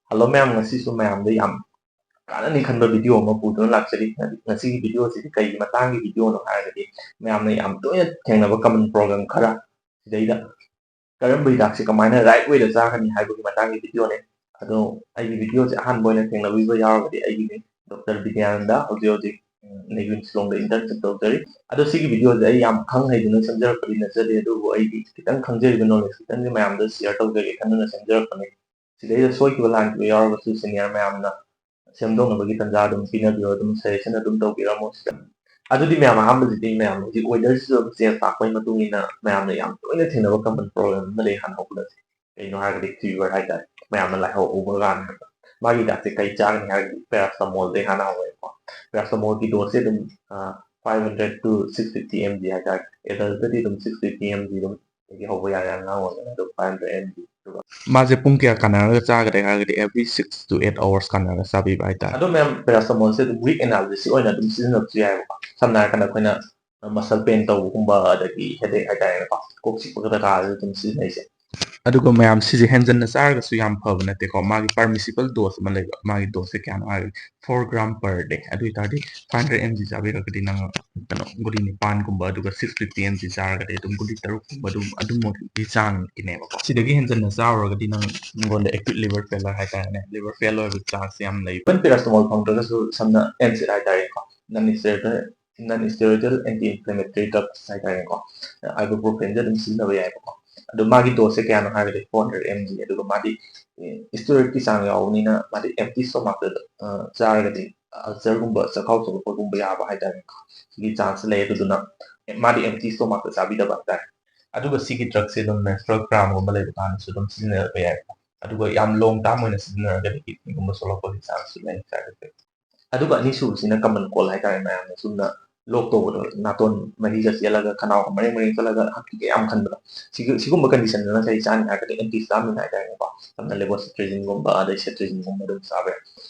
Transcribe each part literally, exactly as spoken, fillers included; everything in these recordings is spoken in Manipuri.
ꯍꯜꯂꯣ ꯃꯌꯥꯝ, ꯉꯁꯤꯁꯨ ꯃꯌꯥꯝꯗ ꯌꯥꯝ ꯀꯥꯟꯅꯅꯤ ꯈꯟꯕ ꯚꯤꯗꯤꯑꯣ ꯑꯃ ꯄꯨꯗꯨꯅ ꯂꯥꯛꯆꯔꯤ꯫ ꯉꯁꯤꯒꯤ ꯚꯤꯗꯤꯑꯣꯁꯤꯗꯤ ꯀꯩꯒꯤ ꯃꯇꯥꯡꯒꯤ ꯚꯤꯗꯤꯑꯣꯅꯣ ꯍꯥꯏꯔꯒꯗꯤ, ꯃꯌꯥꯝꯅ ꯌꯥꯝ ꯇꯣꯏꯅ ꯊꯦꯡꯅꯕ ꯀꯃꯟ ꯄ꯭ꯔꯣꯕ꯭ꯂꯦꯝ ꯈꯔ ꯁꯤꯗꯩꯗ ꯀꯔꯝꯕ ꯍꯤꯗꯥꯛꯁꯦ ꯀꯃꯥꯏꯅ ꯔꯥꯏꯠ ꯋꯦꯗ ꯆꯥꯒꯅꯤ ꯍꯥꯏꯕꯒꯤ ꯃꯇꯥꯡꯒꯤ ꯚꯤꯗꯤꯑꯣꯅꯦ꯫ ꯑꯗꯣ ꯑꯩꯒꯤ ꯚꯤꯗꯤꯑꯣꯁꯦ ꯑꯍꯥꯟꯕ ꯑꯣꯏꯅ ꯊꯦꯡꯅꯕꯤꯕ ꯌꯥꯎꯔꯒꯗꯤ, ꯑꯩꯒꯤ ꯃꯤꯡ ꯗꯣꯛꯇꯔ ꯕꯤꯗ꯭ꯌꯥꯅꯟꯗ, ꯍꯧꯖꯤꯛ ꯍꯧꯖꯤꯛ ꯅꯦꯒ꯭ꯔꯤꯟ ꯁꯤꯂꯣꯡꯗ ꯏꯟꯇꯔꯟꯁꯤꯞ ꯇꯧꯖꯔꯤ꯫ ꯑꯗꯣ ꯁꯤꯒꯤ ꯚꯤꯗꯤꯑꯣꯁꯦ ꯑꯩ ꯌꯥꯝ ꯈꯪ ꯍꯩꯗꯨꯅ ꯁꯦꯝꯖꯔꯛꯄꯗꯤ ꯅꯠꯆꯗꯦ, ꯑꯗꯨꯕꯨ ꯑꯩꯒꯤ ꯈꯤꯇꯪ ꯈꯪꯖꯔꯤꯕ ꯅꯣꯂꯦꯖ ꯈꯤꯇꯪꯁꯦ ꯃꯌꯥꯝꯗ ꯁꯤꯌꯔ ꯇꯧꯖꯒꯦ ꯈꯟꯗꯨꯅ ꯁꯦꯝꯖꯔꯛꯄꯅꯦ꯫ ꯁꯤꯗꯩꯗ ꯁꯣꯏꯈꯤꯕ ꯂꯥꯟꯈꯤꯕ ꯌꯥꯎꯔꯒꯁꯨ ꯁꯦꯅꯤꯌꯔ ꯃꯌꯥꯝꯅ ꯁꯦꯝꯗꯣꯛꯅꯕꯒꯤ ꯇꯥꯟꯖꯥ ꯑꯗꯨꯝ ꯄꯤꯅꯕꯤꯌꯣ, ꯑꯗꯨꯝ ꯁꯖꯦꯁꯟ ꯑꯗꯨꯝ ꯇꯧꯕꯤꯔꯝꯃꯣ ꯁꯤꯗ꯫ ꯑꯗꯨꯗꯤ ꯃꯌꯥꯝ, ꯑꯍꯥꯟꯕꯁꯤꯗꯤ ꯃꯌꯥꯝ ꯍꯧꯖꯤꯛ ꯋꯦꯗꯔꯁꯤꯁꯨ ꯑꯗꯨꯝ ꯆꯦꯟꯖ ꯂꯥꯛꯄꯒꯤ ꯃꯇꯨꯡ ꯏꯟꯅ ꯃꯌꯥꯝꯅ ꯌꯥꯝ ꯇꯣꯏꯅ ꯊꯦꯡꯅꯕ ꯀꯃꯟ ꯄ꯭ꯔꯣꯕ꯭ꯂꯦꯝ ꯑꯃ ꯂꯩ ꯍꯥꯟꯅ ꯍꯧꯕꯗ꯫ ꯀꯩꯅꯣ ꯍꯥꯏꯔꯒꯗꯤ ꯐꯤꯚꯔ ꯍꯥꯏꯇꯥꯔꯦ, ꯃꯌꯥꯝꯅ ꯂꯥꯏꯍꯧ ꯍꯧꯕ ꯀꯥꯟꯗ꯫ ꯃꯥꯒꯤ ꯍꯤꯗꯥꯛꯁꯦ ꯀꯩ ꯆꯥꯒꯅꯤ ꯍꯥꯏꯔꯒꯗꯤ ꯄꯦꯔꯥꯁꯤꯇꯥꯃꯣꯜꯗꯩ ꯍꯥꯟꯅ ꯍꯧꯋꯦꯕꯀꯣ꯫ ꯄꯦꯔꯥꯁꯤꯇꯥꯃꯣꯜꯒꯤ ꯗꯣꯁꯁꯦ ꯑꯗꯨꯝ five hundred to six fifty mg ꯍꯥꯏꯇꯥꯔꯦ꯫ ꯑꯦꯗꯜꯇꯗꯤ ꯑꯗꯨꯝ six fifty mg ꯑꯗꯨꯝ ꯗꯒꯤ ꯍꯧꯕ ꯌꯥꯔꯦ, ꯑꯉꯥꯡ ꯑꯣꯏꯔꯒꯅ ꯑꯗꯨꯝ five hundred mg꯫ ꯑꯗꯨꯒ ꯃꯥꯁꯦ ꯄꯨꯡ ꯀꯌꯥ ꯀꯥꯟꯅꯔꯒ ꯆꯥꯒꯗꯒꯦ ꯍꯥꯏꯔꯒꯗꯤ every six to eight hours ꯀꯥꯟꯅꯔꯒ ꯆꯥꯕꯤꯕ ꯍꯥꯏꯇꯥꯔꯦ꯫ ꯑꯗꯣ ꯃꯌꯥꯝ, ꯄꯦꯔꯥꯁꯤꯇꯥꯃꯣꯜꯁꯦ ꯑꯗꯨꯝ ꯋꯤꯛ ꯑꯦꯅꯥꯜꯖꯦꯁꯤꯛ ꯑꯣꯏꯅ ꯑꯗꯨꯝ ꯁꯤꯖꯤꯟꯅꯕꯁꯨ ꯌꯥꯏꯑꯕꯀꯣ꯫ ꯁꯝꯅ ꯍꯥꯏꯔꯀꯥꯟꯗ ꯑꯩꯈꯣꯏꯅ ꯃꯁꯜ ꯄꯦꯟ ꯇꯧꯕꯒꯨꯝꯕ, ꯑꯗꯒꯤ ꯍꯦꯗꯦꯛ ꯍꯥꯏꯇꯥꯔꯦꯅꯦꯀꯣ, ꯀꯣꯛ ꯆꯤꯛꯄ ꯀꯩꯀꯥꯗꯁꯨ ꯑꯗꯨꯝ ꯁꯤꯖꯤꯟꯅꯩꯁꯦ꯫ ꯑꯗꯨꯒ ꯃꯌꯥꯝ, ꯁꯤꯁꯦ ꯍꯦꯟꯖꯟꯅ ꯆꯥꯔꯒꯁꯨ ꯌꯥꯝ ꯐꯕ ꯅꯠꯇꯦꯀꯣ꯫ ꯃꯥꯒꯤ ꯄꯔꯃꯤꯁꯤꯕꯜ ꯗꯣꯁ ꯑꯃ ꯂꯩꯕ, ꯃꯥꯒꯤ ꯗꯣꯁꯁꯦ ꯀꯌꯥꯅꯣ ꯍꯥꯏꯔꯒꯗꯤ four gram per day꯫ ꯑꯗꯨ ꯑꯣꯏꯇꯥꯔꯗꯤ five hundred mg ꯆꯥꯕꯤꯔꯒꯗꯤ ꯅꯪ ꯀꯩꯅꯣ, ꯒꯨꯂꯤ ꯅꯤꯄꯥꯟꯒꯨꯝꯕ, ꯑꯗꯨꯒ six fifty mg ꯆꯥꯔꯒꯗꯤ ꯑꯗꯨꯝ ꯒꯨꯂꯤ ꯇꯔꯨꯛꯀꯨꯝꯕ ꯑꯗꯨꯝ, ꯑꯗꯨꯃꯛꯀꯤ ꯆꯥꯡꯒꯤꯅꯦꯕꯀꯣ꯫ ꯁꯤꯗꯒꯤ ꯍꯦꯟꯖꯟꯅ ꯆꯥꯔꯨꯔꯒꯗꯤ ꯅꯪ, ꯅꯪꯉꯣꯟꯗ ꯑꯦꯀ꯭ꯌꯨꯠ ꯂꯤꯚꯔ ꯐꯦꯂꯔ ꯍꯥꯏꯇꯥꯔꯦꯅꯦ, ꯂꯤꯚꯔ ꯐꯦꯜ ꯑꯣꯏꯕꯒꯤ ꯆꯥꯟꯁ ꯌꯥꯝ ꯂꯩ꯫ ꯏꯚꯟ ꯄꯦꯔꯥꯁꯤꯇꯥꯃꯣꯜ ꯐꯪꯗ꯭ꯔꯒꯁꯨ, ꯁꯝꯅ NSAID ꯍꯥꯏꯇꯥꯔꯦꯀꯣ, ꯅꯟ ꯏꯁꯇꯦꯔꯣꯏꯗꯦꯜ ꯑꯦꯟꯇꯤ ꯏꯟꯐ꯭ꯂꯦꯃꯦꯇꯔꯤ ꯗ꯭ꯔꯒꯁ ꯍꯥꯏꯇꯥꯔꯦꯀꯣ, ꯑꯥꯏꯕꯨꯄ꯭ꯔꯣꯐꯦꯟꯁꯦ ꯑꯗꯨꯝ ꯁꯤꯖꯤꯟꯅꯕ ꯌꯥꯏꯕꯀꯣ꯫ ꯑꯗꯣ ꯃꯥꯒꯤ ꯗꯣꯁꯁꯦ ꯀꯌꯥꯅꯣ ꯍꯥꯏꯔꯒꯗꯤ four hundred mg, ꯑꯗꯨꯒ ꯃꯥꯗꯤ ꯏꯁꯇꯦꯔꯣꯏꯗꯀꯤ ꯆꯥꯡ ꯌꯥꯎꯕꯅꯤꯅ ꯃꯥꯗꯤ ꯑꯦꯝꯇꯤ ꯁ꯭ꯇꯣꯃꯥꯛꯇ ꯆꯥꯔꯒꯗꯤ ꯑꯜꯁꯔꯒꯨꯝꯕ, ꯆꯈꯥꯎ ꯁꯣꯛꯂꯛꯄꯒꯨꯝꯕ ꯌꯥꯕ ꯍꯥꯏꯇꯥꯔꯦꯀꯣ, ꯁꯤꯒꯤ ꯆꯥꯟꯁ ꯂꯩ꯫ ꯑꯗꯨꯗꯨꯅ ꯃꯥꯗꯤ ꯑꯦꯝꯇꯤ ꯁ꯭ꯇꯣꯃꯥꯛꯇ ꯆꯥꯕꯤꯗꯕ ꯍꯥꯏꯇꯥꯔꯦ꯫ ꯑꯗꯨꯒ ꯁꯤꯒꯤ ꯗ꯭ꯔꯒꯁꯦ ꯑꯗꯨꯝ ꯃꯦꯟꯁꯇ꯭ꯔꯨꯑꯦꯜ ꯀ꯭ꯔꯥꯝꯒꯨꯝꯕ ꯂꯩꯕ ꯀꯥꯟꯗꯁꯨ ꯑꯗꯨꯝ ꯁꯤꯖꯤꯟꯅꯕ ꯌꯥꯏꯀꯣ꯫ ꯑꯗꯨꯒ ꯌꯥꯝ ꯂꯣꯡ ꯇꯥꯔꯝ ꯑꯣꯏꯅ ꯁꯤꯖꯤꯟꯅꯔꯒꯗꯤ ꯀꯤꯗꯅꯤꯒꯨꯝꯕ ꯁꯣꯛꯂꯛꯄꯒꯤ ꯆꯥꯟꯁꯁꯨ ꯂꯩ, ꯁꯥꯏꯠ ꯏꯐꯦꯛ꯫ ꯑꯗꯨꯒ ꯑꯅꯤꯁꯨꯕꯁꯤꯅ ꯀꯃꯟ ꯀꯣꯜ ꯍꯥꯏꯇꯥꯔꯦ, ꯃꯌꯥꯝꯅ ꯆꯨꯝꯅ ꯂꯣꯛ ꯇꯧꯕꯗꯣ, ꯅꯥꯇꯣꯟ ꯃꯍꯤꯒ ꯆꯦꯜꯂꯒ ꯈꯅꯥꯎꯒ ꯃꯔꯦꯡ ꯃꯔꯦꯡ ꯆꯠꯂꯒ ꯍꯛꯊꯤꯒ ꯌꯥꯝ ꯈꯟꯕꯗꯣ, ꯁꯤꯒꯤ, ꯁꯤꯒꯨꯝꯕ ꯀꯟꯗꯤꯁꯟꯗꯨꯅ ꯀꯔꯤ ꯆꯥꯅꯤ ꯍꯥꯏꯔꯒꯗꯤ ꯑꯦꯟꯇꯤꯍꯤꯁꯇꯥꯃꯤꯟ ꯍꯥꯏꯇꯥꯔꯦꯅꯦꯀꯣ, ꯁꯝꯅ ꯂꯦꯕꯣꯁꯤꯇ꯭ꯔꯤꯖꯤꯟꯒꯨꯝꯕ, ꯑꯗꯩ ꯁꯦꯇ꯭ꯔꯤꯖꯤꯟꯒꯨꯝꯕ ꯑꯗꯨꯝ ꯆꯥꯕ ꯌꯥꯏ꯫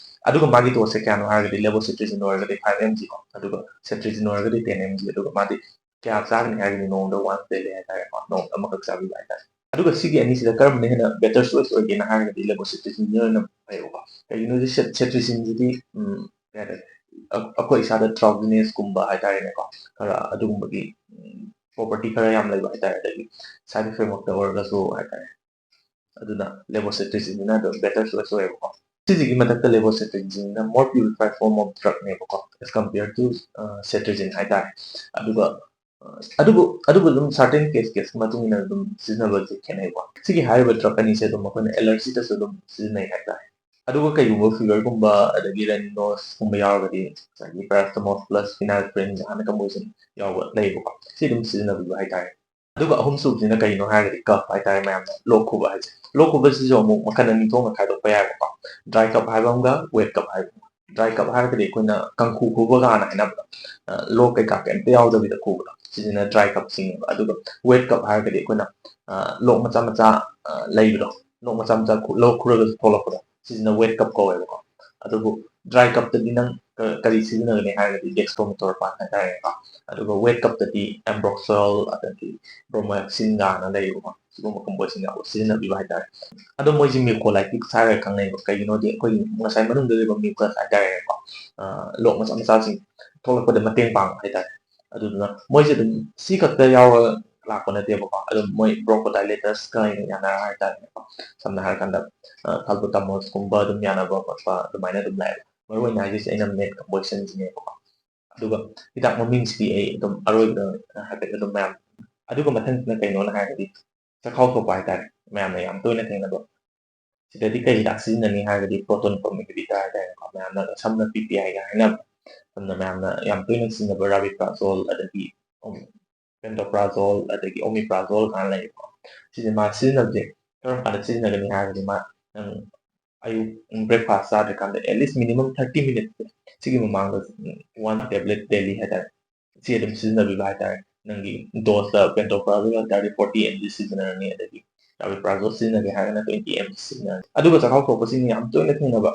ꯑꯗꯨꯒ ꯃꯥꯒꯤ ꯗꯣꯁꯁꯦ ꯀꯌꯥꯅꯣ ꯍꯥꯏꯔꯒꯗꯤ ꯂꯦꯕꯣꯁꯤꯇ꯭ꯔꯤꯖꯤꯟ ꯑꯣꯏꯔꯒꯗꯤ five mg ꯀꯣ, ꯑꯗꯨꯒ ꯁꯦꯇ꯭ꯔꯤꯖꯤꯟ ꯑꯣꯏꯔꯒꯗꯤ ten mg, ꯑꯗꯨꯒ ꯃꯥꯗꯤ ꯀꯌꯥ ꯆꯥꯒꯅꯤ ꯍꯥꯏꯔꯒꯗꯤ ꯅꯣꯡꯃꯗ once daily ꯍꯥꯏꯇꯥꯔꯦꯀꯣ, ꯅꯣꯡꯃꯗ ꯑꯃꯈꯛ ꯆꯥꯕꯤꯕ ꯍꯥꯏꯇꯥꯔꯦ꯫ ꯑꯗꯨꯒ ꯁꯤꯒꯤ ꯑꯅꯤꯁꯤꯗ ꯀꯔꯝꯕꯅ ꯍꯦꯟꯅ ꯕꯦꯇꯔ ꯆꯣꯏꯁ ꯑꯣꯏꯒꯦꯅ ꯍꯥꯏꯔꯒꯗꯤ ꯂꯦꯕꯣꯁꯤꯇ꯭ꯔꯤꯖꯤꯟꯁꯤꯅ ꯑꯣꯏꯅ ꯐꯩꯌꯦꯕꯀꯣ꯫ ꯀꯩꯒꯤꯅꯣꯗꯤ cetirizine ꯁꯤꯗꯤ ꯎꯝ, ꯀꯩ ꯍꯥꯏꯇꯥꯔꯦ, ꯑ- ꯑꯩꯈꯣꯏ ꯏꯁꯥꯗ drowsiness ꯀꯨꯝꯕ ꯍꯥꯏꯇꯥꯔꯦꯅꯦꯀꯣ, ꯈꯔ ꯑꯗꯨꯒꯨꯝꯕꯒꯤ ꯎꯝ, property ꯈꯔ ꯌꯥꯝ ꯂꯩꯕ ꯍꯥꯏꯇꯥꯔꯦ, ꯑꯗꯒꯤ side effect ꯃꯛꯇ ꯑꯣꯏꯔꯒꯁꯨ ꯍꯥꯏꯇꯥꯔꯦ꯫ ꯑꯗꯨꯅ levocetirizine ꯁꯤꯅ ꯑꯗꯨꯝ better choice ꯑꯣꯏꯌꯦꯕꯀꯣ꯫ ꯁꯤꯁꯤꯒꯤ ꯃꯊꯛꯇ levocetirizine ꯁꯤꯅ more purified form of drug ꯅꯦꯕꯀꯣ, as compared to cetirizine ꯍꯥꯏꯇꯥꯔꯦ꯫ ꯑꯗꯨꯒ ꯑ, ꯑꯗꯨꯕꯨ ꯑꯗꯨꯕꯨ ꯑꯗꯨꯝ certain case case ꯃꯇꯨꯡ ꯏꯟꯅ ꯑꯗꯨꯝ ꯁꯤꯖꯤꯟꯅꯕꯁꯦ ꯈꯦꯠꯅꯩꯀꯣ꯫ ꯁꯤꯒꯤ ꯍꯥꯏꯔꯤꯕ drug ꯑꯅꯤꯁꯦ ꯑꯗꯨꯝ ꯑꯩꯈꯣꯏꯅ allergy ꯗꯁꯨ ꯑꯗꯨꯝ ꯁꯤꯖꯤꯟꯅꯩ ꯍꯥꯏꯇꯥꯔꯦ꯫ ꯑꯗꯨꯒ ꯀꯩꯒꯨꯝꯕ fever ꯒꯨꯝꯕ ꯑꯗꯒꯤ runny nose ꯀꯨꯝꯕ ꯌꯥꯎꯔꯒꯗꯤ ꯉꯁꯥꯏꯒꯤ paracetamol plus phenylephrine ꯍꯥꯟꯅ ꯀꯝꯕꯣꯏꯁꯟ ꯌꯥꯎꯕ ꯂꯩꯌꯦꯕꯀꯣ, ꯁꯤ ꯑꯗꯨꯝ ꯁꯤꯖꯤꯟꯅꯕꯤꯕ ꯍꯥꯏꯇꯥꯔꯦ꯫ ꯑꯗꯨꯒ ꯑꯍꯨꯝꯁꯨꯕꯁꯤꯅ ꯀꯩꯅꯣ ꯍꯥꯏꯔꯒꯗꯤ cough ꯍꯥꯏꯇꯥꯔꯦ ꯃꯌꯥꯝꯅ, ꯂꯣꯛ ꯈꯨꯕ ꯍꯥꯏꯁꯦ꯫ ꯂꯣꯛ ꯈꯨꯕꯁꯤꯁꯨ ꯑꯃꯨꯛ ꯃꯈꯜ ꯑꯅꯤ ꯊꯣꯛꯅ ꯈꯥꯏꯗꯣꯛꯄ ꯌꯥꯏꯕꯀꯣ, dry cough ꯍꯥꯏꯕ ꯑꯃꯒ wet cough ꯍꯥꯏꯕ ꯑꯃꯒ꯫ Dry cough ꯍꯥꯏꯔꯒꯗꯤ ꯑꯩꯈꯣꯏꯅ ꯀꯥꯡꯈꯨ ꯈꯨꯕ ꯀꯥꯏꯅ ꯍꯥꯏꯅꯕꯗꯣ, ꯑ, ꯂꯣꯛ ꯀꯩꯀꯥ ꯀꯩꯝꯇ ꯌꯥꯎꯗꯕꯤꯗ ꯈꯨꯕꯗꯣ, ꯁꯤꯁꯤꯅ dry cough ꯆꯤꯡꯉꯦꯕ꯫ ꯑꯗꯨꯒ wet cough ꯍꯥꯏꯔꯒꯗꯤ ꯑꯩꯈꯣꯏꯅ ꯑ, ꯂꯣꯛ ꯃꯆꯥ ꯃꯆꯥ ꯑ, ꯂꯩꯕꯗꯣ, ꯂꯣꯛ ꯃꯆꯥ ꯃꯆꯥ ꯈꯨ- ꯂꯣꯛ ꯈꯨꯔꯒꯁꯨ ꯊꯣꯛꯂꯛꯄꯗꯣ, ꯁꯤꯁꯤꯅ wet cough ꯀꯧꯋꯦꯕꯀꯣ꯫ ꯑꯗꯨꯕꯨ dry cough ꯇꯗꯤ ꯅꯪ ꯀ- ꯀꯔꯤ ꯁꯤꯖꯤꯟꯅꯒꯅꯤ ꯍꯥꯏꯔꯒꯗꯤ dextromethorphan ꯍꯥꯏꯇꯥꯔꯦꯀꯣ꯫ ꯑꯗꯨꯒ wet cough ꯇꯗꯤ ambroxol ꯑꯗꯒꯤ bromhexine ꯀꯥꯏꯅ ꯂꯩꯌꯦꯕꯀꯣ, ꯁꯤꯒꯨꯝꯕ ꯀꯝꯕꯣꯏꯁꯟ ꯌꯥꯎꯕ ꯁꯤꯖꯤꯟꯅꯕꯤꯕ ꯍꯥꯏꯇꯥꯔꯦ꯫ ꯑꯗꯣ ꯃꯣꯏꯁꯤ mucolytics ꯍꯥꯏꯔꯒ ꯈꯪꯅꯩꯕ, ꯀꯩꯒꯤꯅꯣꯗꯤ ꯑꯩꯈꯣꯏꯒꯤ ꯉꯁꯥꯏ ꯃꯅꯨꯡꯗ ꯂꯩꯕ mucus ꯍꯥꯏꯇꯥꯔꯦꯀꯣ, ꯑ, ꯂꯣꯛ ꯃꯆꯥ ꯃꯆꯥꯁꯤꯡ ꯊꯣꯛꯂꯛꯄꯗ ꯃꯇꯦꯡ ꯄꯥꯡꯕ ꯍꯥꯏꯇꯥꯔꯦ꯫ ꯑꯗꯨꯗꯨꯅ ꯃꯣꯏꯁꯦ ꯑꯗꯨꯝ ꯁꯤ ꯈꯛꯇ ꯌꯥꯎꯔꯒ ꯂꯥꯛꯄ ꯅꯠꯇꯦꯕꯀꯣ, ꯑꯗꯨꯝ ꯃꯣꯏ bronchodilators ꯀ ꯌꯥꯅꯔ ꯍꯥꯏꯇꯥꯔꯦꯀꯣ꯫ ꯁꯝꯅ ꯍꯥꯏꯔꯀꯥꯟꯗ salbutamol ꯒꯨꯝꯕ ꯑꯗꯨꯝ ꯌꯥꯅꯕ ꯈꯣꯠꯄ ꯑꯗꯨꯃꯥꯏꯅ ꯑꯗꯨꯝ ꯂꯥꯛꯑꯦ꯫ ꯃꯔꯨꯑꯣꯏꯅ ꯍꯥꯏꯗꯣꯏꯁꯦ ꯑꯩꯅ main ꯀꯝꯕꯣꯏꯁꯟꯁꯤꯅꯦꯕꯀꯣ꯫ ꯑꯗꯨꯒ ꯍꯤꯗꯥꯛ ꯃꯃꯤꯡꯁꯤꯗꯤ ꯑꯩ ꯑꯗꯨꯝ ꯑꯔꯣꯏꯕꯗ ꯍꯥꯏꯐꯦꯠ ꯑꯗꯨꯝ ꯃꯌꯥꯝ, ꯑꯗꯨꯒ ꯃꯊꯪꯁꯤꯅ ꯀꯩꯅꯣꯅ ꯍꯥꯏꯔꯒꯗꯤ ꯆꯥꯛꯈꯥꯎ ꯁꯣꯛꯄ ꯍꯥꯏꯇꯥꯔꯦ, ꯃꯌꯥꯝꯅ ꯌꯥꯝ ꯇꯣꯏꯅ ꯊꯦꯡꯅꯕ꯫ ꯁꯤꯗꯗꯤ ꯀꯩ ꯍꯤꯗꯥꯛ ꯁꯤꯖꯤꯟꯅꯅꯤ ꯍꯥꯏꯔꯒꯗꯤ proton pump inhibitor ꯍꯥꯏꯇꯥꯔꯦꯀꯣ, ꯃꯌꯥꯝꯅ ꯁꯝꯅ ꯄꯤ ꯄꯤ ꯑꯥꯏꯒ ꯍꯥꯏꯅꯕ, ꯁꯝꯅ ꯃꯌꯥꯝꯅ ꯌꯥꯝ ꯇꯣꯏꯅ ꯁꯤꯖꯤꯟꯅꯕ rabeprazole ꯑꯗꯒꯤ pantoprazole ꯑꯗꯒꯤ omeprazole ꯀꯥꯏꯅ ꯂꯩꯌꯦꯀꯣ꯫ ꯁꯤꯁꯦ ꯃꯥ ꯁꯤꯖꯤꯟꯅꯕꯁꯦ ꯀꯔꯝ ꯀꯥꯟꯗ ꯁꯤꯖꯤꯟꯅꯒꯅꯤ ꯍꯥꯏꯔꯒꯗꯤ ꯃꯥ ꯅꯪ ꯑꯌꯨꯛ breakfast ꯆꯥꯗ꯭ꯔꯤꯀꯥꯟꯗ at least minimum thirty minutes ꯁꯤꯒꯤ ꯃꯃꯥꯡꯗ one tablet daily ꯍꯥꯏꯇꯥꯔꯦ, ꯁꯤ ꯑꯗꯨꯝ ꯁꯤꯖꯤꯟꯅꯕꯤꯕ ꯍꯥꯏꯇꯥꯔꯦ꯫ ꯅꯪꯒꯤ dose ꯇ pantoprazole ꯍꯥꯏꯇꯥꯔꯗꯤ forty mg ꯁꯤꯖꯤꯟꯅꯔꯅꯤ, ꯑꯗꯒꯤ rabeprazole ꯁꯤꯖꯤꯟꯅꯒꯦ ꯍꯥꯏꯔꯒꯅ twenty mg ꯁꯤꯖꯤꯟꯅꯔꯅꯤ꯫ ꯑꯗꯨꯒ ꯆꯥꯛꯈꯥꯎ ꯁꯣꯛꯄꯁꯤꯡꯅ ꯌꯥꯝ ꯇꯣꯏꯅ ꯊꯦꯡꯅꯕ,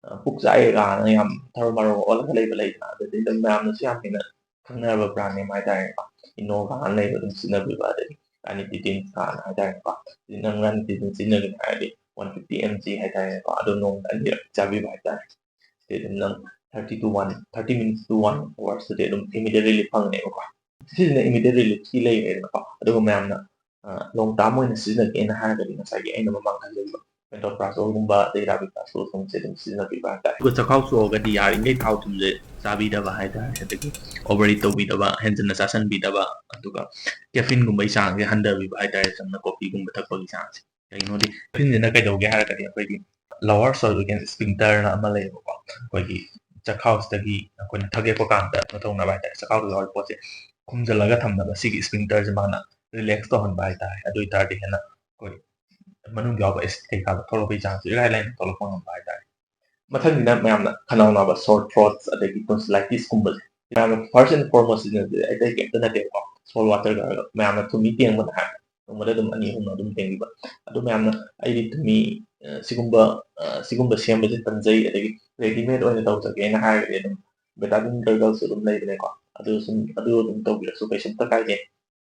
ꯑ, ꯄꯨꯛ ꯆꯥꯛꯑꯦ ꯀꯥꯏꯅ ꯌꯥꯝ ꯊꯔꯣ ꯃꯥꯔꯣ ꯑꯣꯜꯂꯒ ꯂꯩꯕ ꯂꯩꯗꯅ, ꯑꯗꯨꯗꯤ ꯑꯗꯨꯝ ꯃꯌꯥꯝꯅꯁꯨ ꯌꯥꯝ ꯍꯦꯟꯅ ꯈꯪꯅꯔꯕ brand name ꯍꯥꯏꯇꯥꯔꯦꯀꯣ, Eno ꯀꯥꯏꯅ ꯂꯩꯕ ꯑꯗꯨꯝ ꯁꯤꯖꯤꯟꯅꯕꯤꯕ, ꯑꯗꯒꯤ ranitidine ꯀꯥꯏꯅ ꯍꯥꯏꯇꯥꯔꯦꯀꯣ꯫ ꯅꯪ ranitidine ꯁꯤꯖꯤꯟꯅꯒꯦ ꯍꯥꯏꯔꯗꯤ ꯋꯥꯟ ꯐꯤꯐꯇꯤ ꯑꯦꯝ ꯖꯤ ꯍꯥꯏꯇꯥꯔꯦꯀꯣ, ꯑꯗꯨ ꯅꯣꯡꯃꯗ ꯑꯅꯤꯔꯛ ꯆꯥꯕꯤꯕ ꯍꯥꯏꯇꯥꯔꯦ꯫ ꯁꯤꯗꯤ ꯑꯗꯨꯝ ꯅꯪ thirty two one thirty minutes two one ꯑꯋꯥꯔꯁꯇꯗꯤ ꯑꯗꯨꯝ ꯏꯃꯤꯗꯤꯌꯦꯠ ꯔꯤꯂꯤꯐ ꯐꯪꯒꯅꯦꯕꯀꯣ꯫ ꯁꯤꯁꯤꯅ ꯏꯃꯤꯗꯤꯌꯦꯠ ꯔꯤꯂꯤꯐꯇꯤ ꯂꯩꯔꯦꯗꯅꯀꯣ, ꯑꯗꯨꯒ ꯃꯌꯥꯝꯅ ꯂꯣꯡ ꯇꯥꯔꯝ ꯑꯣꯏꯅ ꯁꯤꯖꯤꯟꯅꯒꯦꯅ ꯍꯥꯏꯔꯒꯗꯤ ꯉꯁꯥꯏꯒꯤ ꯑꯩꯅ ꯃꯃꯥꯡ ꯍꯥꯏꯖꯈꯤꯕ ꯄꯦꯟꯇꯣꯄ꯭ꯔꯥꯖꯣꯜꯒꯨꯝꯕ ꯑꯗꯩ ꯔꯥꯕꯤꯄ꯭ꯔꯥꯖꯣꯜꯒꯨꯝꯕꯁꯦ ꯑꯗꯨꯝ ꯁꯤꯖꯤꯟꯅꯕꯤꯕ ꯍꯥꯏꯇꯥꯔꯦ꯫ ꯑꯗꯨꯒ ꯆꯈꯥꯎ ꯁꯣꯛꯑꯒꯗꯤ ꯌꯥꯔꯤꯉꯩ ꯊꯥꯎ ꯊꯨꯝꯁꯦ ꯆꯥꯕꯤꯗꯕ ꯍꯥꯏꯇꯥꯔꯦ, ꯑꯗꯒꯤ ꯑꯣꯚꯔ ꯏꯠ ꯇꯧꯕꯤꯗꯕ, ꯍꯦꯟꯖꯟꯅ ꯆꯥꯁꯟꯕꯤꯗꯕ, ꯑꯗꯨꯒ ꯀꯦꯐꯤꯟꯒꯨꯝꯕꯒꯤ ꯆꯥꯡꯁꯦ ꯍꯟꯊꯕꯤꯕ ꯍꯥꯏꯇꯥꯔꯦ, ꯆꯝꯅ ꯀꯣꯐꯤꯒꯨꯝꯕ ꯊꯛꯄꯒꯤ ꯆꯥꯡꯁꯦ꯫ ꯀꯩꯒꯤꯅꯣꯗꯤ ꯀꯦꯐꯤꯟꯁꯤꯅ ꯀꯩꯗꯧꯒꯦ ꯍꯥꯏꯔꯒꯗꯤ ꯑꯩꯈꯣꯏꯒꯤ ꯂꯋꯥꯔ ꯁꯣꯜꯚꯦꯟ ꯏꯁꯐꯤꯡꯇꯔꯅ ꯑꯃ ꯂꯩꯌꯦꯕꯀꯣ, ꯑꯩꯈꯣꯏꯒꯤ ꯆꯈꯥꯎꯁꯤꯗꯒꯤ ꯑꯩꯈꯣꯏꯅ ꯊꯛꯂꯛꯄ ꯀꯥꯟꯗ ꯃꯊꯧꯅꯕ ꯍꯥꯏꯇꯥꯔꯦ, ꯆꯈꯥꯎꯗ ꯌꯥꯎꯔꯤꯕ ꯄꯣꯠꯁꯦ ꯈꯨꯝꯖꯤꯜꯂꯒ ꯊꯝꯅꯕ ꯁꯤꯒꯤ ꯏꯁꯐꯤꯡꯇꯔꯁꯦ ꯃꯥꯅ ꯔꯤꯂꯦꯛꯁ ꯇꯧꯍꯟꯕ ꯍꯥꯏꯇꯥꯔꯦ꯫ ꯑꯗꯨ ꯑꯣꯏꯇꯥꯔꯗꯤ ꯍꯦꯟꯅ ꯑꯩꯈꯣꯏ ꯃꯅꯨꯡꯗ ꯌꯥꯎꯕ ꯑꯦꯁꯤꯠ ꯀꯩꯀꯥꯗꯣ ꯊꯣꯛꯂꯛꯄꯒꯤ ꯆꯥꯡꯁꯦ ꯏꯔꯥꯏ ꯂꯥꯏꯅ ꯊꯣꯛꯂꯛꯄ ꯉꯝꯕ ꯍꯥꯏꯇꯥꯔꯦ꯫ ꯃꯊꯪꯁꯤꯅ ꯃꯌꯥꯝꯅ ꯈꯅꯥꯎ ꯅꯥꯕ, ꯁꯣꯔ ꯊ꯭ꯔꯣꯠꯁ, ꯑꯗꯒꯤ ꯇꯣꯟꯁꯤꯂꯥꯏꯇꯤꯁꯀꯨꯝꯕꯁꯦ꯫ ꯃꯌꯥꯝꯅ ꯐꯥꯔꯁ ꯑꯦꯟ ꯐꯣꯔꯃꯣꯁ ꯁꯤꯖꯤꯟꯅꯗꯣꯏꯁꯦ ꯑꯇꯩ ꯀꯩꯝꯇ ꯅꯠꯇꯦꯕꯀꯣ, ꯁꯣꯜ ꯋꯥꯇꯔꯒ ꯍꯥꯏꯔꯒ ꯃꯌꯥꯝꯅ ꯊꯨꯝꯍꯤ ꯇꯦꯡꯕꯗ ꯍꯥꯏꯔꯒ ꯅꯣꯡꯃꯗ ꯑꯗꯨꯝ ꯑꯅꯤ ꯑꯍꯨꯝ ꯑꯗꯨꯝ ꯇꯦꯡꯕꯤꯕ꯫ ꯑꯗꯨ ꯃꯌꯥꯝꯅ ꯑꯩꯗꯤ ꯊꯨꯝꯍꯤ, ꯑ, ꯁꯤꯒꯨꯝꯕ, ꯑ, ꯁꯤꯒꯨꯝꯕ ꯁꯦꯝꯕꯁꯦ ꯇꯟꯖꯩ, ꯑꯗꯒꯤ ꯔꯦꯗꯤꯃꯦꯗ ꯑꯣꯏꯅ ꯇꯧꯖꯒꯦꯅ ꯍꯥꯏꯔꯒꯗꯤ ꯑꯗꯨꯝ ꯕꯦꯇꯥꯗꯤꯟ ꯒꯔꯒꯜꯁꯨ ꯑꯗꯨꯝ ꯂꯩꯕꯅꯦꯀꯣ, ꯑꯗꯨ ꯁꯨꯝ, ꯑꯗꯨ ꯑꯗꯨꯝ ꯇꯧꯕꯤꯔꯁꯨ ꯀꯩꯁꯨꯝꯇ ꯀꯥꯏꯗꯦ꯫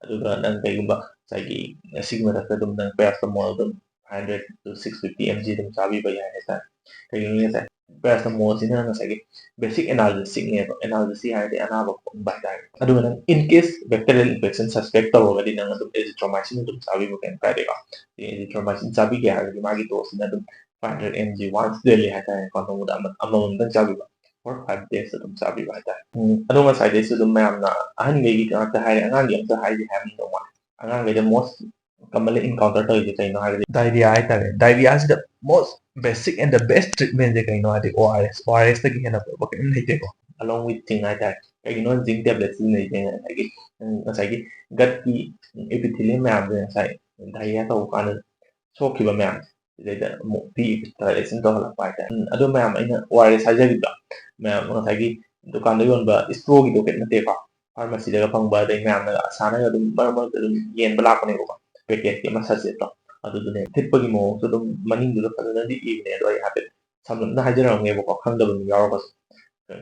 ꯑꯗꯨꯒ ꯅꯪ ꯀꯩꯒꯨꯝꯕ ꯉꯁꯥꯏꯒꯤ ꯑꯁꯤꯒꯤ ꯃꯊꯛꯇ ꯑꯗꯨꯝ ꯅꯪ ꯄꯦꯔꯥꯁꯤꯇꯥꯃꯣꯜ ꯑꯗꯨꯝ five hundred two six fifty M G ꯑꯗꯨꯝ ꯆꯥꯕꯤꯕ ꯌꯥꯏ ꯍꯥꯏꯇꯥꯔꯦ꯫ ꯀꯩꯒꯤꯅꯣꯗꯤ ꯉꯁꯥꯏ ꯄꯦꯔꯥꯁꯤꯇꯥꯃꯣꯜꯁꯤꯅ ꯉꯁꯥꯏꯒꯤ ꯕꯦꯁꯤꯛ ꯑꯦꯅꯥꯜꯖꯦꯁꯤꯛꯅꯦꯕ, ꯑꯦꯅꯥꯜꯖꯦꯁꯤꯛ ꯍꯥꯏꯔꯗꯤ ꯑꯅꯥꯕ ꯈꯣꯡꯕ ꯍꯥꯏꯇꯥꯔꯦ꯫ ꯑꯗꯨꯒ ꯅꯪ in case bacterial infection suspect ꯇꯧꯔꯒꯗꯤ ꯅꯪ ꯑꯗꯨꯝ ꯑꯦꯖꯤꯊ꯭ꯔꯣꯃꯥꯏꯁꯤꯟ ꯑꯗꯨꯝ ꯆꯥꯕꯤꯕ ꯀꯩꯝ ꯀꯥꯏꯗꯦꯀꯣ꯫ ꯑꯦꯖꯤꯊ꯭ꯔꯣꯃꯥꯏꯁꯤꯟ ꯆꯥꯕꯤꯒꯦ ꯍꯥꯏꯔꯒꯗꯤ ꯃꯥꯒꯤ ꯗꯣꯁꯁꯤꯅ ꯑꯗꯨꯝ ꯐꯥꯏꯚ ꯍꯟꯗ꯭ꯔꯦꯠ ꯑꯦꯝ ꯖꯤ ꯋꯥꯟꯁ ꯗꯦꯂꯤ ꯍꯥꯏꯇꯥꯔꯦꯀꯣ, ꯅꯣꯡꯃꯗ ꯑꯃ-, ꯑꯃꯃꯝꯗꯪ ꯆꯥꯕꯤꯕ꯫ ꯐꯣꯔ ꯐꯥꯏꯚ ꯗꯦꯖ ꯑꯗꯨꯝ ꯆꯥꯕꯤꯕ ꯍꯥꯏꯇꯥꯔꯦ꯫ ꯎꯝ, ꯑꯗꯣ ꯉꯁꯥꯏꯗꯩꯁꯨ ꯑꯗꯨꯝ ꯃꯌꯥꯝꯅ ꯑꯍꯟꯈꯩꯒꯤ ꯉꯥꯛꯇ ꯍꯥꯏꯔꯦ, ꯑꯉꯥꯡꯒꯤ ꯑꯝꯇ ꯍꯥꯏꯗꯦ ꯍꯥꯏꯔꯝꯗꯧ ꯃꯥꯜꯂꯦ꯫ ꯑꯉꯥꯡꯈꯩꯗ ꯃꯣꯁ ꯀꯃꯟꯂꯤ ꯏꯟꯀꯥꯎꯟꯇꯔ ꯇꯧꯔꯤꯁꯦ ꯀꯩꯅꯣ ꯍꯥꯏꯔꯗꯤ ꯗꯥꯏꯔꯤꯌꯥ ꯍꯥꯏꯇꯥꯔꯦ꯫ ꯗꯥꯏꯔꯤꯌꯥꯁꯤꯗ ꯃꯣꯁ ꯕꯦꯁꯤꯛ ꯑꯦꯟ ꯗ ꯕꯦꯁ ꯇ꯭ꯔꯤꯠꯃꯦꯟꯁꯦ ꯀꯩꯅꯣ ꯍꯥꯏꯗꯤ ꯑꯣ ꯑꯥꯔ ꯑꯦꯁ, ꯑꯣ ꯑꯥꯔ ꯑꯦꯁꯇꯒꯤ ꯍꯦꯟꯅ ꯐꯕ ꯀꯔꯤꯝ ꯂꯩꯇꯦꯀꯣ꯫ Along with zinc ꯍꯥꯏꯇꯥꯔꯦ꯫ ꯀꯩꯒꯤꯅꯣ zinc tablet ꯁꯤꯖꯤꯟꯅꯩꯁꯦ? ꯉꯁꯥꯏꯒꯤ, ꯎꯝ, ꯉꯁꯥꯏꯒꯤ ꯒꯠꯀꯤ epithelium ꯃꯌꯥꯝꯁꯦ ꯉꯁꯥꯏ ꯗꯥꯏꯔꯤꯌꯥ ꯇꯧꯕ ꯀꯥꯟꯗ ꯁꯣꯛꯈꯤꯕ ꯃꯌꯥꯝ ꯁꯤꯗꯩꯗ ꯑꯃꯨꯛ revitalization ꯇꯧꯍꯜꯂꯛꯄ ꯍꯥꯏꯇꯥꯔꯦ꯫ ꯎꯝ, ꯑꯗꯨ ꯃꯌꯥꯝ ꯑꯩꯅ ꯑꯣ ꯑꯥꯔ ꯑꯦꯁ ꯍꯥꯏꯖꯈꯤꯕꯗꯣ, ꯃꯌꯥꯝ ꯉꯁꯥꯏꯒꯤ ꯗꯨꯀꯥꯟꯗ ꯌꯣꯟꯕ ꯏꯁꯇ꯭ꯔꯣꯒꯤꯗꯣ ꯀꯩꯝ ꯅꯠꯇꯦꯀꯣ, ꯐꯥꯔꯃꯥꯁꯤꯗꯒ ꯐꯪꯕ, ꯑꯗꯩ ꯃꯌꯥꯝꯅ ꯑꯁꯥꯅꯒ ꯑꯗꯨꯝ ꯃꯔꯛ ꯃꯔꯛꯇ ꯑꯗꯨꯝ ꯌꯦꯟꯕ ꯂꯥꯛꯄꯅꯦꯕꯀꯣ, ꯄꯦꯀꯦꯠꯀꯤ ꯑꯃ ꯁꯆꯦꯠꯇꯣ꯫ ꯑꯗꯨꯗꯨꯅꯦ ꯊꯤꯠꯄꯒꯤ ꯃꯑꯣꯡꯁꯨ ꯑꯗꯨꯝ ꯃꯅꯤꯡꯗꯨꯗ ꯐꯖꯅꯗꯤ ꯏꯕꯅꯦ, ꯑꯗꯣ ꯑꯩ ꯍꯥꯏꯐꯦꯠ ꯁꯝꯂꯞꯅ ꯍꯥꯏꯖꯔꯝꯒꯦꯕꯀꯣ, ꯈꯪꯗꯕ ꯃꯤ ꯌꯥꯎꯔꯒꯁꯨ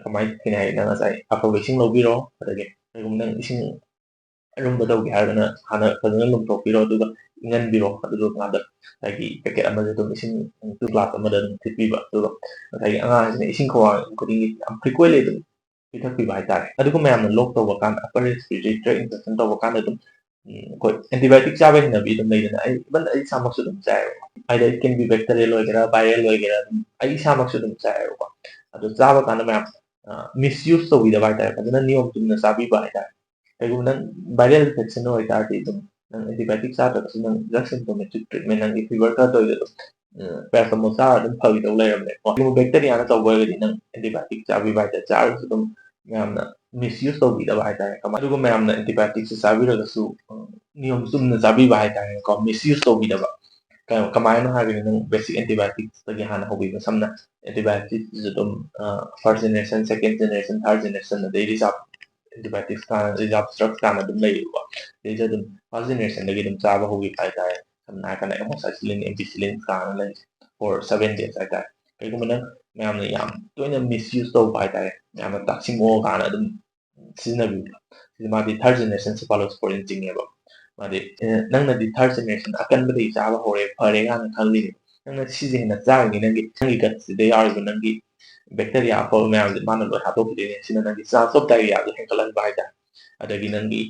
ꯀꯃꯥꯏꯅ ꯊꯦꯡꯅꯩ ꯍꯥꯏꯗꯤ ꯅꯪ ꯉꯁꯥꯏ ꯑꯐꯕ ꯏꯁꯤꯡ ꯂꯧꯕꯤꯔꯣ, ꯑꯗꯒꯤ ꯀꯩꯒꯨꯝꯕ ꯅꯪ ꯏꯁꯤꯡ ꯑꯔꯨꯝꯕ ꯇꯧꯒꯦ ꯍꯥꯏꯔꯒꯅ ꯍꯥꯟꯅ ꯐꯖꯅ ꯂꯨꯝꯊꯣꯛꯄꯤꯔꯣ, ꯑꯗꯨꯒ ꯏꯪꯍꯟꯕꯤꯔꯣ꯫ ꯑꯗꯨꯒ ꯉꯥꯗ ꯉꯁꯥꯏꯒꯤ packet ꯑꯃꯗ ꯑꯗꯨꯝ ꯏꯁꯤꯡ two glass ꯑꯃꯗ ꯑꯗꯨꯝ ꯊꯤꯠꯄꯤꯕ꯫ ꯑꯗꯨꯒ ꯉꯁꯥꯏꯒꯤ ꯑꯉꯥꯡꯁꯤꯅ ꯏꯁꯤꯡ ꯈꯧꯔꯥꯡ ꯈꯨꯗꯤꯡꯒꯤ ꯌꯥꯝ frequently ꯑꯗꯨꯝ ꯄꯤꯊꯛꯄꯤꯕ ꯍꯥꯏꯇꯥꯔꯦ꯫ ꯑꯗꯨꯒ ꯃꯌꯥꯝꯅ lock ꯇꯧꯕ ꯀꯥꯟꯗ, upper respiratory tract infection ꯇꯧꯕ ꯀꯥꯟꯗ ꯑꯗꯨꯝ ꯎꯝ, ꯑꯩꯈꯣꯏ antibiotic ꯆꯥꯕ ꯍꯩꯅꯕꯤ ꯑꯗꯨꯝ ꯂꯩꯗꯅ, ꯑꯩ even ꯑꯩ ꯏꯁꯥꯃꯛꯁꯨ ꯑꯗꯨꯝ ꯆꯥꯏꯌꯦꯕꯀꯣ꯫ ꯍꯥꯏꯗꯤ it can be bacterial ꯑꯣꯏꯒꯦꯔꯥ, viral ꯑꯣꯏꯒꯦꯔꯥ, ꯑꯗꯨꯝ ꯑꯩ ꯏꯁꯥꯃꯛꯁꯨ ꯑꯗꯨꯝ ꯆꯥꯏꯌꯦꯕꯀꯣ꯫ ꯑꯗꯣ ꯆꯥꯕ ꯀꯥꯟꯗ ꯃꯌꯥꯝ misuse ꯇꯧꯕꯤꯗꯕ ꯍꯥꯏꯇꯥꯔꯦ, ꯐꯖꯅ ꯅꯤꯌꯣꯝ ꯆꯨꯝꯅ ꯆꯥꯕꯤꯕ ꯍꯥꯏꯇꯥꯔꯦ꯫ ꯀꯩꯒꯨꯝꯕ ꯅꯪ viral infection ꯑꯣꯏꯇꯥꯔꯗꯤ ꯑꯗꯨꯝ ꯅꯪ antibiotic ꯆꯥꯗ꯭ꯔꯒꯁꯨ ꯅꯪ just symptomatic treatment, ꯅꯪꯒꯤ fever ꯈꯔ ꯇꯧꯔꯤꯗꯣ ꯑꯗꯨꯝ paracetamol ꯆꯥꯔ ꯑꯗꯨꯝ ꯐꯈꯤꯗꯧ ꯂꯩꯔꯕꯅꯦ꯫ ꯀꯩꯒꯨꯝꯕ bacteriaꯅ ꯇꯧꯕ ꯑꯣꯏꯔꯒꯗꯤ ꯅꯪ antibiotic ꯆꯥꯕꯤꯕ ꯍꯥꯏꯇꯥꯔꯦ, ꯆꯥꯔꯒꯁꯨ ꯑꯗꯨꯝ ꯃꯌꯥꯝꯅ misuse ꯇꯧꯕꯤꯗꯕ ꯍꯥꯏꯇꯥꯔꯦ꯫ ꯑꯗꯨꯒ ꯃꯌꯥꯝꯅ antibioticꯁꯦ ꯆꯥꯕꯤꯔꯒꯁꯨ ꯎꯝ, ꯅꯤꯌꯣꯝ ꯆꯨꯝꯅ ꯆꯥꯕꯤꯕ ꯍꯥꯏꯇꯥꯔꯦꯀꯣ, misuse ꯇꯧꯕꯤꯗꯕ꯫ ꯀ- ꯀꯃꯥꯏꯅ ꯍꯥꯏꯒꯅꯤ? ꯅꯪ basic antibioticsꯇꯒꯤ ꯍꯥꯟꯅ ꯍꯧꯕꯤꯕ꯫ ꯁꯝꯅ antibioticsꯁꯤꯁꯨ ꯑꯗꯨꯝ first generation, second generation, third generation, ꯑꯗꯩ reserve antibiotics ꯀꯥꯟꯅ, reserve drugs ꯀꯥꯟꯅ ꯑꯗꯨꯝ ꯂꯩꯌꯦꯕꯀꯣ꯫ ꯑꯗꯩꯗ ꯑꯗꯨꯝ first generationꯗꯒꯤ ꯑꯗꯨꯝ ꯆꯥꯕ ꯍꯧꯈꯤꯕ ꯍꯥꯏꯇꯥꯔꯦ꯫ ꯁꯝꯅ ꯍꯥꯏꯔꯀꯥꯟꯗ amoxicillin, ampicillin ꯀꯥꯟꯅ ꯂꯩ for seven days ꯍꯥꯏꯇꯥꯔꯦ꯫ ꯀꯩꯒꯨꯝꯕ ꯅꯪ ꯃꯌꯥꯝꯅ ꯌꯥꯝ ꯇꯣꯏꯅ misuse ꯇꯧꯕ ꯍꯥꯏꯇꯥꯔꯦ, ꯌꯥꯝꯅ ꯇꯥꯛꯁꯤꯃꯣ ꯀꯥꯟꯅ ꯑꯗꯨꯝ ꯁꯤꯖꯤꯟꯅꯕꯤꯕ꯫ ꯁꯤꯗꯤ ꯃꯥꯗꯤ third generation cephalosporin ꯆꯤꯡꯉꯦꯕ꯫ ꯃꯥꯗꯤ ꯑꯦ, ꯅꯪꯅꯗꯤ third generation ꯑꯀꯟꯕꯗꯒꯤ ꯆꯥꯕ ꯍꯧꯔꯦ, ꯐꯔꯦ ꯀꯥꯏꯅ ꯈꯜꯂꯤꯅꯦ꯫ ꯅꯪꯅ ꯁꯤꯁꯦ ꯍꯦꯟꯅ ꯆꯥꯔꯤꯉꯩ ꯅꯪꯒꯤ ꯅꯪꯒꯤ gutꯁꯤꯗ ꯌꯥꯎꯔꯤꯕ ꯅꯪꯒꯤ bacteria ꯑꯐꯕ ꯃꯌꯥꯝꯁꯦ ꯃꯥꯅ ꯂꯣꯏ ꯍꯥꯠꯇꯣꯛꯈꯤꯗꯣꯏꯅꯦ꯫ ꯁꯤꯅ ꯅꯪꯒꯤ chance of diarrheaꯗꯣ ꯍꯦꯟꯒꯠꯍꯟꯕ ꯍꯥꯏꯇꯥꯔꯦ꯫ ꯑꯗꯒꯤ ꯅꯪꯒꯤ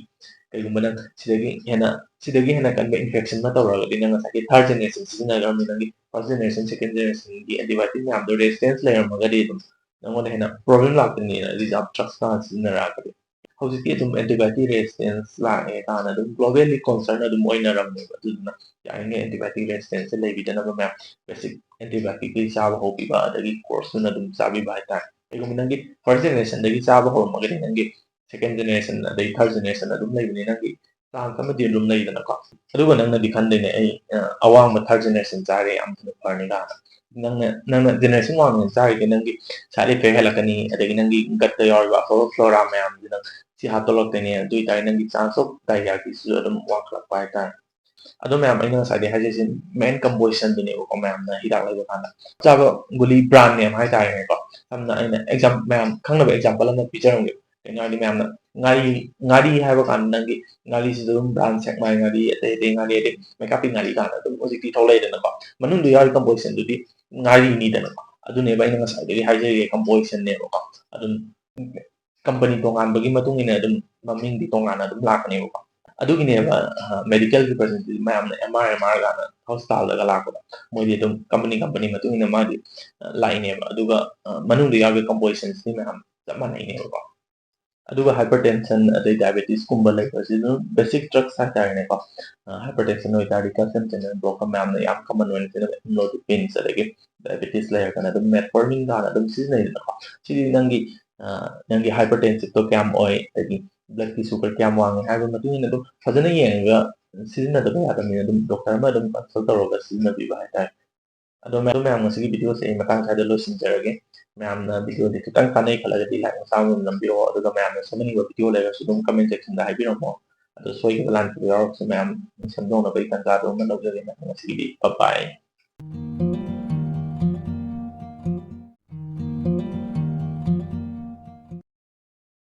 ꯀꯩꯒꯨꯝꯕ ꯅꯪ ꯁꯤꯗꯒꯤ ꯍꯦꯟꯅ ꯁꯤꯗꯒꯤ ꯍꯦꯟꯅ ꯀꯟꯕ infection ꯑꯃ ꯇꯧꯔꯒꯗꯤ, ꯅꯪ ꯉꯁꯥꯏꯒꯤ third generation ꯁꯤꯖꯤꯟꯅꯈ꯭ꯔꯕꯅꯤ, ꯅꯪꯒꯤ first generation, second generationꯒꯤ antibiotic ꯃꯌꯥꯝꯗꯣ resistance ꯂꯩꯔꯝꯃꯒꯗꯤ ꯑꯗꯨꯝ ꯅꯪꯉꯣꯟꯗ ꯍꯦꯟꯅ problem ꯂꯥꯛꯇꯣꯏꯅꯦꯅ reserve drugs ꯀꯥꯟꯅ ꯁꯤꯖꯤꯟꯅꯔꯛꯑꯒꯗꯤ꯫ ꯍꯧꯖꯤꯛꯇꯤ ꯑꯗꯨꯝ antibiotic resistance ꯂꯥꯛꯑꯦ ꯀꯥꯟꯅ ꯑꯗꯨꯝ globally concern ꯑꯗꯨꯝ ꯑꯣꯏꯅꯔꯝꯃꯦꯕ꯫ ꯑꯗꯨꯗꯨꯅ ꯌꯥꯔꯤꯉꯩ antibiotic resistanceꯁꯦ ꯂꯩꯕꯤꯗꯅꯕ ꯃꯌꯥꯝ basic antibioticꯇꯒꯤ ꯆꯥꯕ ꯍꯧꯕꯤꯕ, ꯑꯗꯒꯤ courseꯇꯨꯅ ꯑꯗꯨꯝ ꯆꯥꯕꯤꯕ ꯍꯥꯏꯇꯥꯔꯦ꯫ ꯀꯩꯒꯨꯝꯕ ꯅꯪꯒꯤ first generationꯗꯒꯤ ꯆꯥꯕ ꯍꯧꯔꯝꯃꯒꯗꯤ ꯅꯪꯒꯤ second generation ꯑꯗꯩ third generation ꯑꯗꯨꯝ ꯂꯩꯕꯅꯤ, ꯅꯪꯒꯤ chance ꯑꯃꯗꯤ ꯑꯗꯨꯝ ꯂꯩꯗꯅꯀꯣ꯫ ꯑꯗꯨꯒ ꯅꯪꯅꯗꯤ ꯈꯟꯗꯣꯏꯅꯦ, "ꯑꯩ ꯑ, ꯑꯋꯥꯡꯕ third generation ꯆꯥꯔꯦ, ꯌꯥꯝ ꯊꯨꯅ ꯐꯔꯅꯤ" ꯀꯥꯏꯅ꯫ ꯅꯪꯅ ꯅꯪꯅ generation ꯋꯥꯡꯅ ꯆꯥꯔꯤꯗꯤ ꯅꯪꯒꯤ side effect ꯍꯦꯜꯂꯛꯀꯅꯤ, ꯑꯗꯒꯤ ꯅꯪꯒꯤ gutꯇ ꯌꯥꯎꯔꯤꯕ ꯑꯐꯕ flora ꯃꯌꯥꯝꯗꯨ ꯅꯪ ꯁꯤ ꯍꯥꯠꯇꯣꯛꯂꯛꯇꯣꯏꯅꯦ꯫ ꯑꯗꯨ ꯑꯣꯏꯇꯥꯔꯗꯤ ꯅꯪꯒꯤ chance of diarrheaꯒꯤꯁꯨ ꯑꯗꯨꯝ ꯋꯥꯡꯈꯠꯂꯛꯄ ꯍꯥꯏꯇꯥꯔꯦ꯫ ꯑꯗꯣ ꯃꯌꯥꯝ, ꯑꯩꯅ ꯉꯁꯥꯏꯗꯩ ꯍꯥꯏꯖꯩꯁꯦ main compositionꯗꯨꯅꯦꯕꯀꯣ, ꯃꯌꯥꯝꯅ ꯍꯤꯗꯥꯛ ꯂꯩꯕ ꯀꯥꯟꯗ ꯆꯥꯕ ꯒꯨꯂꯤ brand name ꯍꯥꯏꯇꯥꯔꯦꯅꯦꯀꯣ꯫ ꯁꯝꯅ ꯑꯩꯅ exam-, ꯃꯌꯥꯝ ꯈꯪꯅꯕ example ꯑꯃ ꯄꯤꯖꯔꯝꯒꯦ꯫ ꯀꯩꯅꯣ ꯍꯥꯏꯗꯤ ꯃꯌꯥꯝꯅ ꯉꯥꯔꯤ, ꯉꯥꯔꯤ ꯍꯥꯏꯕ ꯀꯥꯟꯗ ꯅꯪꯒꯤ ꯉꯥꯔꯤꯁꯤꯗ ꯑꯗꯨꯝ ꯕ꯭ꯔꯥꯟ ꯁꯦꯛꯃꯥꯏ ꯉꯥꯔꯤ, ꯑꯇꯩ ꯑꯇꯩ ꯉꯥꯔꯤ, ꯑꯗꯩ ꯃꯩꯀꯥꯞꯄꯤ ꯉꯥꯔꯤ ꯀꯥꯏꯅ ꯑꯗꯨꯝ ꯍꯧꯖꯤꯛꯇꯤ ꯊꯣꯛꯂꯛꯏꯗꯅꯀꯣ꯫ ꯃꯅꯨꯡꯗ ꯌꯥꯎꯔꯤ ꯀꯝꯄꯣꯖꯤꯁꯟꯗꯨꯗꯤ ꯉꯥꯔꯤꯅꯤꯗꯅꯀꯣ꯫ ꯑꯗꯨꯅꯦꯕ ꯑꯩꯅ ꯉꯁꯥꯏꯗꯒꯤ ꯍꯥꯏꯖꯔꯤꯁꯦ, ꯀꯝꯄꯣꯖꯤꯁꯟꯅꯦꯕꯀꯣ꯫ ꯑꯗꯨꯝ ꯀꯝꯄꯅꯤ ꯇꯣꯉꯥꯟꯕꯒꯤ ꯃꯇꯨꯡ ꯏꯟꯅ ꯑꯗꯨꯝ ꯃꯃꯤꯡꯗꯤ ꯇꯣꯉꯥꯟꯅ ꯑꯗꯨꯝ ꯂꯥꯛꯀꯅꯦꯕꯀꯣ꯫ ꯑꯗꯨꯒꯤꯅꯦꯕ ꯃꯦꯗꯤꯀꯦꯜ ꯔꯤꯄ꯭ꯔꯖꯦꯟꯇꯦꯇꯤꯚ ꯃꯌꯥꯝꯅ ꯑꯦꯝ ꯑꯥꯔ ꯑꯦꯝ ꯑꯥꯔ ꯀꯥꯏꯅ ꯍꯣꯁꯄꯤꯇꯥꯜꯗꯒ ꯂꯥꯛꯄꯗ ꯃꯣꯏꯗꯤ ꯑꯗꯨꯝ ꯀꯝꯄꯅꯤ ꯀꯝꯄꯅꯤ ꯃꯇꯨꯡ ꯏꯟꯅ ꯃꯥꯗꯤ ꯂꯥꯛꯏꯅꯦꯕ꯫ ꯑꯗꯨꯒ ꯃꯅꯨꯡꯗ ꯌꯥꯎꯔꯤꯕ ꯀꯝꯄꯣꯖꯤꯁꯟꯁꯤꯗꯤ ꯃꯌꯥꯝ ꯆꯞ ꯃꯥꯟꯅꯩꯅꯦꯕꯀꯣ꯫ ꯑꯗꯨꯒ ꯍꯥꯏꯄꯔꯇꯦꯟꯁꯟ ꯑꯗꯩ ꯗꯥꯏꯕꯦꯇꯤꯁꯀꯨꯝꯕ ꯂꯩꯕꯁꯤ ꯑꯗꯨꯝ ꯕꯦꯁꯤꯛ ꯗ꯭ꯔꯛꯁ ꯍꯥꯏꯇꯥꯔꯦꯅꯦꯀꯣ꯫ ꯍꯥꯏꯄꯔꯇꯦꯟꯁꯟ ꯑꯣꯏꯇꯥꯔꯗꯤ ꯀꯦꯜꯁꯤꯌꯝ ꯆꯦꯅꯦꯜ ꯕ꯭ꯂꯣꯀꯔ ꯃꯌꯥꯝꯅ ꯌꯥꯝ ꯀꯃꯟ ꯑꯣꯏꯅ ꯁꯤꯖꯤꯟꯅꯕ ꯑꯦꯝꯂꯣꯗꯤꯄꯤꯟꯁ, ꯑꯗꯒꯤ ꯗꯥꯏꯕꯦꯇꯤꯁ ꯂꯩꯔꯒꯅ ꯑꯗꯨꯝ ꯃꯦꯠꯐꯣꯔꯃꯤꯟ ꯀꯥꯏꯅ ꯑꯗꯨꯝ ꯁꯤꯖꯤꯟꯅꯩꯗꯅꯀꯣ꯫ ꯁꯤꯗꯤ ꯅꯪꯒꯤ ꯅꯪꯒꯤ ꯍꯥꯏꯄꯔꯇꯦꯟꯁꯤꯞꯇꯣ ꯀꯌꯥꯝ ꯑꯣꯏ, ꯑꯗꯒꯤ ꯕ꯭ꯂꯗꯀꯤ ꯁꯨꯒꯔ ꯀꯌꯥꯝ ꯋꯥꯡꯉꯤ ꯍꯥꯏꯕꯒꯤ ꯃꯇꯨꯡ ꯏꯟꯅ ꯑꯗꯨꯝ ꯐꯖꯅ ꯌꯦꯡꯉꯒ ꯁꯤꯖꯤꯟꯅꯗꯕ ꯌꯥꯗꯕꯅꯤꯅ ꯑꯗꯨꯝ ꯗꯣꯛꯇꯔ ꯑꯃ ꯑꯗꯨꯝ ꯀꯟꯁꯜ ꯇꯧꯔꯒ ꯁꯤꯖꯤꯟꯅꯕꯤꯕ ꯍꯥꯏꯇꯥꯔꯦ꯫ ꯑꯗꯣ ꯃꯌꯥꯝ, ꯃꯌꯥꯝ ꯉꯁꯤꯒꯤ ꯚꯤꯗꯤꯑꯣꯁꯦ ꯑꯩ ꯃꯇꯥꯡ ꯁ꯭ꯋꯥꯏꯗ ꯂꯣꯏꯁꯤꯟꯖꯔꯒꯦ꯫ ꯃꯌꯥꯝꯅ ꯚꯤꯗꯤꯑꯣꯁꯦ ꯈꯤꯇꯪ ꯀꯥꯟꯅꯩ ꯈꯜꯂꯒꯗꯤ ꯂꯥꯏꯛ ꯃꯆꯥ ꯑꯃ ꯑꯗꯨꯝ ꯅꯝꯕꯤꯔꯛꯑꯣ, ꯑꯗꯨꯒ ꯃꯌꯥꯝꯅ ꯁꯦꯝꯍꯟꯅꯤꯡꯕ ꯚꯤꯗꯤꯑꯣ ꯂꯩꯔꯒꯁꯨ ꯑꯗꯨꯝ ꯀꯃꯦꯟ ꯁꯦꯛꯁꯟꯗ ꯍꯥꯏꯕꯤꯔꯝꯃꯣ꯫ ꯑꯗꯣ ꯁꯣꯏꯈꯤꯕ ꯂꯥꯟꯈꯤꯕ ꯌꯥꯎꯔꯒꯁꯨ ꯃꯌꯥꯝ ꯁꯦꯝꯗꯣꯛꯅꯕꯒꯤ ꯇꯥꯟꯖꯥꯗꯣ ꯑꯃ ꯂꯧꯖꯒꯦ꯫ ꯃꯌꯥꯝ ꯉꯁꯤꯒꯤꯗꯤ bye bye꯫